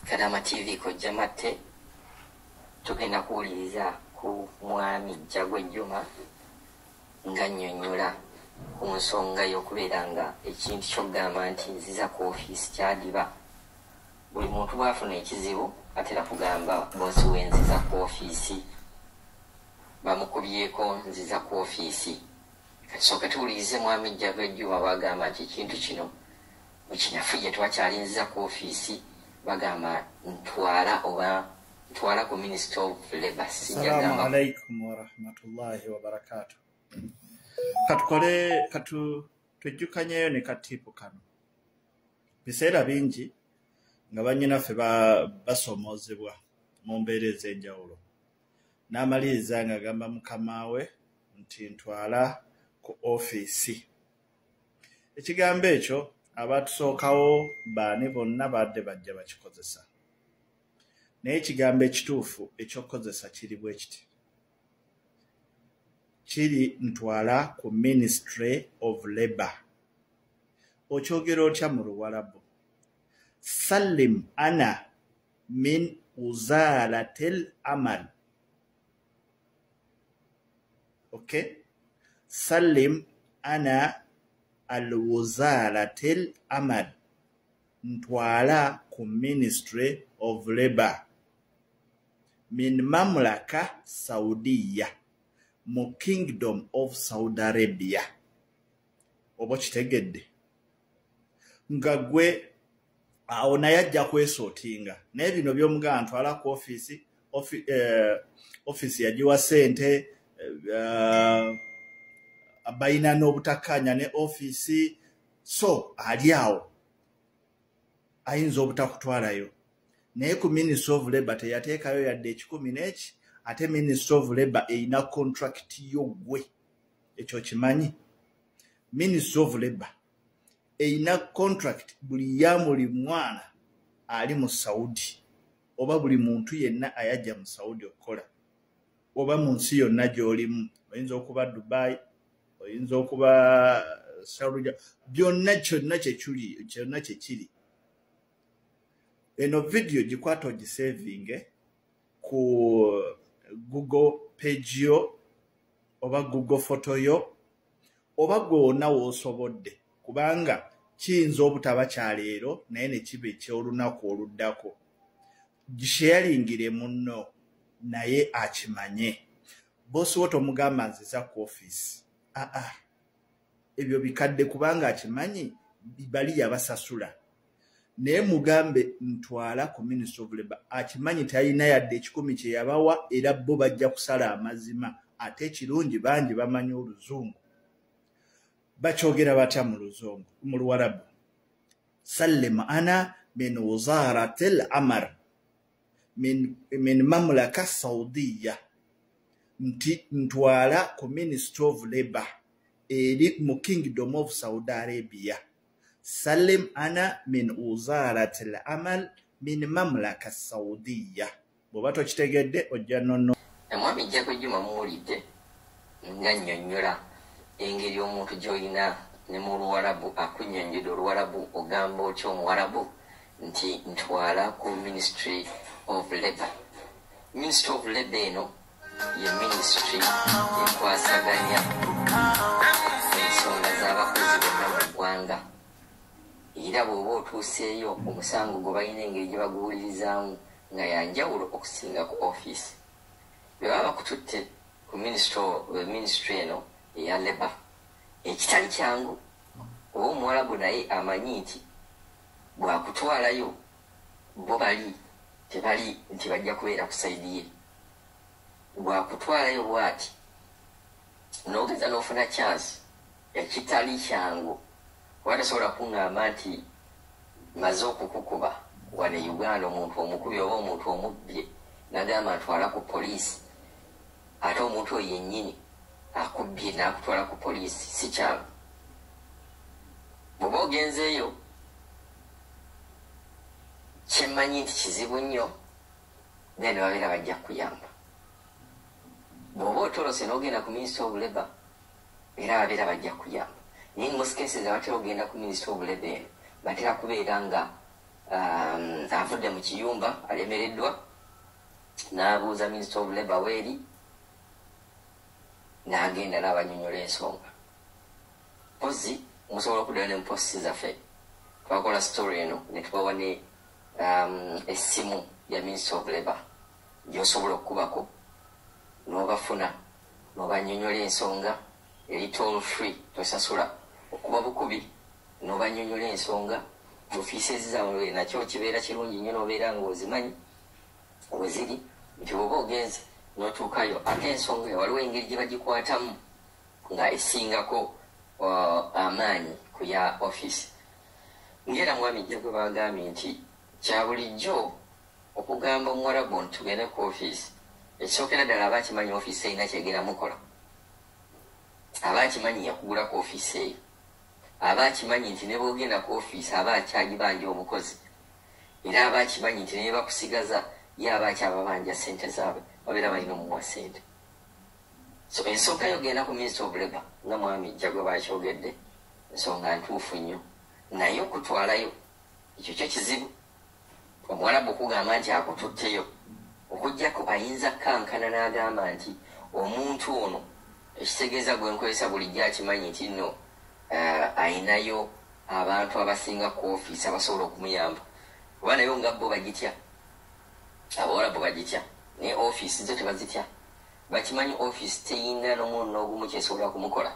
Kadama TV Kojja Matte. Tugenda kuwuliriza ku mwami Jjagwe Juma nga nnyonnyola ku nsonga y'okubeera nga ekintu ky'okugamba nti nziza ku ofiisi kyadiba. Buli muntu bw'afuna ekizibu atera kugamba boosi we nziza ku ofiisi, bamukubyeko nziza ku ofiisi. Kati sooka tuwulirize mwami Jjagwe Juma bw'agamba nti ekintu kino mu kinafu gye twakyali nziza ku ofiisi, bagamba ntwala oba ntwala ku Ministry of Labour. Assalamu alaikum warahmatullahi wabarakatuh. Katukole katu twejjukanyeyo ne katiipu kano. Biseera bingi nga bannyinaffe basomoozebwa mu mbeera ez'enjawulo. N'amaliriza ng'agamba mukama we nti ntwala ku ofiisi. Ekigambo ekyo abatusookawo baani bonna badde bajja bakikozesa. Naye ekigambo ekituufu eky'okukozesa kiri bwe kiti. Kiri ntwala ku Ministry of Labour. Okyogera otya mu Luwarabu? Sallim ana min wuzaratil amal. Okay? Sallim ana al-wuzaratil amal. Ntwala ku Ministry of Labour. Min mamlaka Saudiya. Mu Kingdom of Saudi Arabia. Oba kitegedde. Nga gwe awo naye ajja kwesootinga. Naye bino by'omugamba ntwala ku ofiisi, ofiisi yagiwa ssente, balina n'obutakkaanya ne ofiisi, so ali awo ayinza obutakutwalayo. Naye ku Ministry of Labour teyateekayo yadde 10 n'eki, ate Ministry of Labour erina contract yo ggwe. Ekyo kimanyi. Ministry of Labour erina contract buli ya buli mwana ali mu Saudi oba buli muntu yenna ayajja mu Saudi okukola oba mu nsi yonna gy'olimu. Oyinza okuba Dubai, oyinza okuba Saudi, byonna kyonna kyekiri, kyonna kyekiri. Eno video gikwata ogisevinge ku Google page yo oba Google photo yo oba gwe wonna w'osobodde, kubanga kiyinza obutaba kya leero naye ne kiba eky'olunaku oluddako. Gisharingire munno naye akimanye. Bosi wo tomugamba nziza ku ofiisi. Aa, ebyo bikadde kubanga akimanyi bali yabasasula. Naye mugambe ntwala ku Ministry of Labour, akimanyi talina yadde 10 kye yabawa, era bo bajja kusala amazima. Ate ekirungi bangi bamanyi oluzungu. Bakyogera batya mu luzungu, mu Luwarabu? Sallim ana min wuzaratil amar min mamlaka Saudiya. Nti ntwala ku Ministry of Labour eri mu Kingdom of Saudi Arabia. Salim ana min wuzaratil amal min mamlaka Saudiya. Bw'oba tokitegedde ojja nonno. Omwami Jjagwe Juma muwulidde nga nnyonnyola engeri omuntu gy'olina ne mu Luwarabu, akunnyonnyodde Oluwarabu, ogamba otya Omuwarabu nti ntwala ku Ministry of Labour. Ministry of Labour eno ye ministry ekwasaganya ensonga z'abakozi bonna mu ggwanga. Era bw'oba otuuseeyo omusango gwe balina engeri gye baguwulirizaamu nga ya njawulo okusinga ku ofiisi. Bwe baba bakututte ku ministry eno eya Labour, ekitali kyangu, oba Omuwarabu naye amanyi nti bw'akutwalayo bo bali tebali nti bajja kubeera ku sayidi ye. Bw'akutwalayo bw'ati n'ogeza n'ofuna chance, ekitali kyangu, kuba tasobola kuŋŋamba nti maze okukukuba wano e Uganda omuntu omukubi oba omuntu omubbye n'agamba ntwala ku poliisi, ate omuntu oyo yennyini akubbye n'akutwala ku poliisi, si kyangu. Bw'oba ogenzeeyo kyemmanyi nti kizibu nnyo, then babeera bajja kukuyamba. Bw'oba otolose n'ogenda ku Ministry of Labour, era babeera bajja kukuyamba. Naye in most cases abatera okugenda ku Ministry of Labour eno batera kubeera nga Avudde mu kiyumba, alemereddwa, n'abuuza Minister of Labor weeri, n'agenda n'abanyonyola ensonga. Mpozi musobola okuddayo ne mu posts zaffe, twakola story eno ne tubawa ne essimu ya Minister of Labor gy'osobola okukubako n'obafuna n'obanyonyola ensonga. Eri toll free, tosasula, okuba bukubi n'obanyonyola ensonga. Ofiisi zaabwe nakyo kibeera kirungi nnyo n'obeera ng'ozimanyi we ziri, nti bw'oba ogenze n'otuukayo, ate ensonga waliwo engeri gye bagikwatamu nga esingako amaanyi ku ya ofiisi. Ngera mwami Jjagwe bagambye nti kya bulijjo okugamba Omuwarabu nti tugende ku ofiisi. Ekisookera ddala, aba akimanyi ofiisi erina kyegenda mukola, aba akimanyi yakugula ku ofiisi eyo, aba akimanyi nti ne bwogenda ku ofiisi aba akyagibanja omukozi, era aba akimanyi nti ne bakusigaza ye aba akyababanja ssente zaabwe, babeera balina omuwa ssente. So ensonga yogenda ku Minister of Labor, nga mwami Jjagwe bakyogedde, ensonga ntuufu nnyo, naye okutwalayo ekyo kyo kizibu. Omuwalabu okugamba nti akututteyo, okugjako ayinza kankana n'agamba nti omuntu ono, ekitegeeza gwe nkozesa bulijjo, akimanyi nti nno ayinayo abantu abasinga ku ofiisi abasobola okumuyamba, kuba nayo nga bo bagitya, abawalabu bagitya, naye ofiisi zo tebazitya. Bakimanyi ofiisi teyina n'omuntu n'ogumu kyesobola kumukola,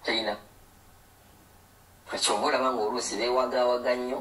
teyina. Kyova olaba nga oluusi beewagaawaga nnyo,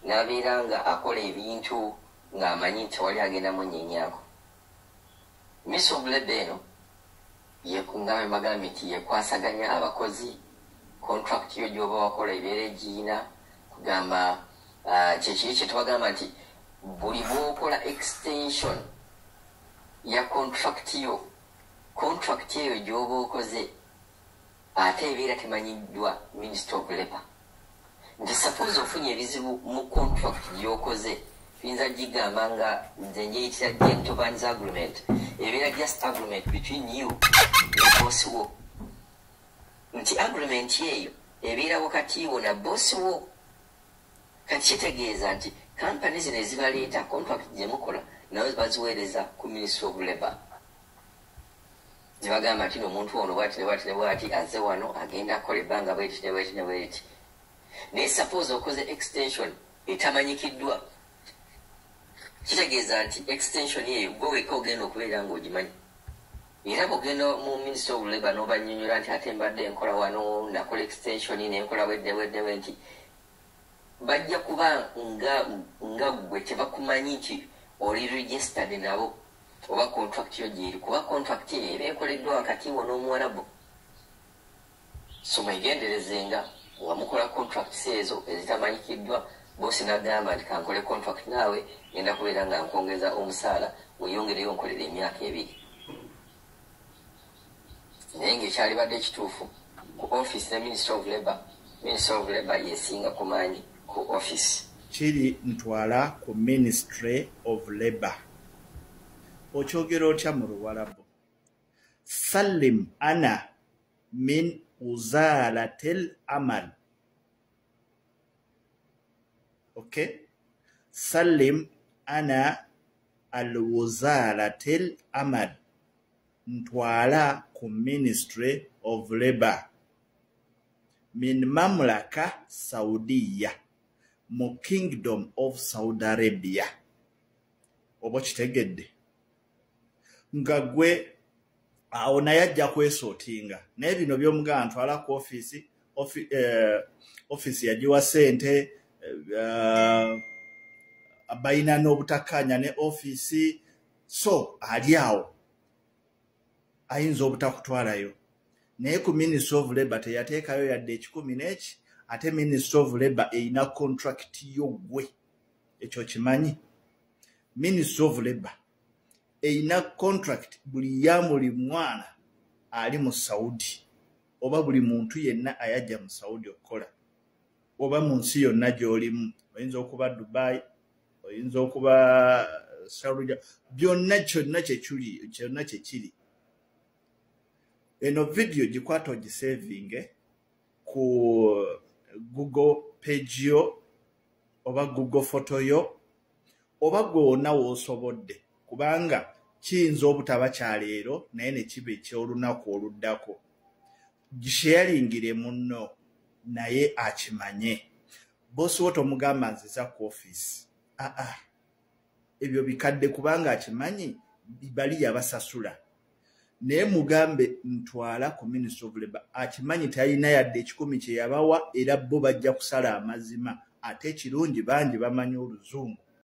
n'abeera nga akola ebintu ng'amanyi nti tewali agenda munyenyaako. Ministry of Labor eno nga bwe bagambye nti yekwasaganya abakozi, contract yo gy'oba wakola ebeera egiina kugamba kyekiri kye tubagamba nti buli bw'okola extension ya contract yo, contract eyo gy'oba okoze ate ebeera temanyiddwa Minister of Labor. Nti suppose ofunye ebizibu mu contract gy'okoze, tuyinza gigamba nga nze njeyitira gentleman's agreement, ebeera just agreement between you ne boss wo, nti agreement eyo ebeera wakati wo na boss wo. Kati kitegeeza nti kampani zino ezibaleeta, contract gyemukola nayo baziweereza ku Ministry of Labor, zebagamba nti nomuntu ono bwati ne bwati ne bwati azze wano, agenda akola ebbanga bweti ne bweti ne bweti. Naye suppose okoze extension etamanyikiddwa, kitegeeza nti extension eyo gwe weka ogenda okubeera ng'ogimanyi. Era bwogenda mu Ministry of Labor n'obanyonyola nti ate mbadde nkola wano, nakola extension nenkola bwedde bwedde bwe nti, bajja kuba nga ggwe tebakumanyi nti oli registered nabo oba contract yo gyeri, kuba contract eyo eba ekoleddwa wakati wo n'Omuwarabu. So mwegenderezenga wamukola contracts ezo ezitamanyikiddwa. Bosi nagamba nti kankole contract naawe, ngenda kubeera nga nkwongeza omusaala, weyongereyo nkolera emyaka 2, naye ngaekyalibadde ekituufu ku office ne Minister of Labor, Minister of Labor yesinga ku maanyi ku office. Kiri ntwala ku Ministry of Labor. Okyogera otya mu Luwalabu? Salim ana min uzaratil amal. Okay, salim ana al wuzaratil amal, ntwala ku Ministry of Labor. Min mamlaka Saudiya, mu Kingdom of Saudi Arabia. Oba kitegedde nga gwe awo naye ajja kwesootinga, naye bino byomugamba ntwala ku ofiisi, ofiisi yagiwa ssente, balina n'obutakkaanya ne ofiisi, so ali awo ayinza obutakutwalayo. Naye ku Ministry of Labor teyateekayo yadde 10 n'eki, ate Ministry of Labor erina contract yo ggwe, ekyo kimanyi. Ministry of Labor erina contract buli ya buli mwana ali mu Saudi, oba buli muntu yenna ayajja mu Saudi okukola, oba mu nsi yonna gy'olimu, oyinza okuba Dubai, oyinza okuba Saudi, byonna kyonna kyekiri, kyonna kyekiri. Eno video gikwata ogisavinge ku Google page yo. oba Google Photo yo, oba gwe wonna w'osobodde, kubanga kiyinza obutaba kyaleero naye ne kiba eky'olunaku oluddako. Gisharingire munno naye akimanye. Bosi wo tomugamba nziza ku ofiisi, aa, ebyo bikadde, kubanga akimanyi bali yabasasula. Naye mugambe ntwala ku Ministry of Labor, akimanyi talina yadde 100 kye yabawa, era bo bajja kusala amazima. Ate ekirungi, bangi bamanyi Oluzungu.